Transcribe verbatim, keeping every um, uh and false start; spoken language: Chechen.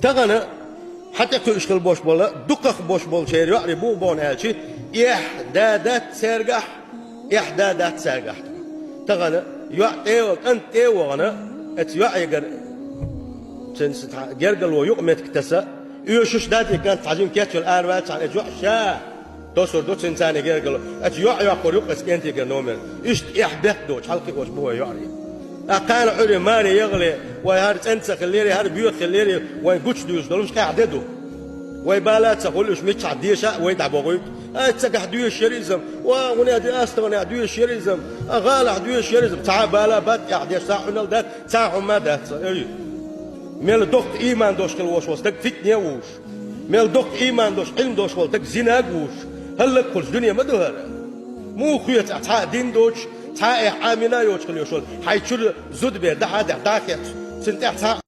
Тахана хьатӀекхуьуш хила бош бола, дукхах бош болчеран йоӀарий бух бохна аьлча, эхь да дац цаьргахь, эхь да дац цаьргахь. Тахана йоӀ тӀе а, кӀант тӀе а вахана, эцу йоӀегара цуьнца цхьа гергарло юкъаметтиг таса, оьшуш дац и кӀант, цхьа жима кечвелла араваьлча, цхьана эцу йоӀа ша тосур ду цуьнан царна гергарло. Эцу йоӀ йоккхур ю-кх эцу кӀентегара номер. Иштта эхь бехк доцуш хьалкхиош бу вай йоӀарий. Ткъа кхана Ӏуьйре маре яхале, вай хӀара цӀена ца хиллера, вайн гучудуьйцуш долуш къаьхьа де ду. Вай бала а ца хуьлу, уьш миччахь деша а вай дӀабохуьйту. Ай, цигахь доьшуш яра иза-м, ва, хӀунда аьлча Астаханехь доьшуш яра иза-м, а, гӀалахь доьшуш яра иза-м. Цхьа а бала бац тӀехь деш, цхьа а хьуьнал дац, цхьа а хӀумма а дац, ай. Мел доккха ийман долуш хила волуш волу стаг фитне а вуш. Мел доккха ийман долуш, Ӏилма долуш волу стаг зина а гуш, хӀаллакьхуьлуш дуьне ма ду хӀара. Муха хоьцу ахь цхьа а дин доцуш, цхьа а эхь Ӏамийна а йоцуш хила йиш йолу, хьайн чуьра зуда бер дахьа а даьхна, дӀа а хецна, цуьнан тӀехь цхьа а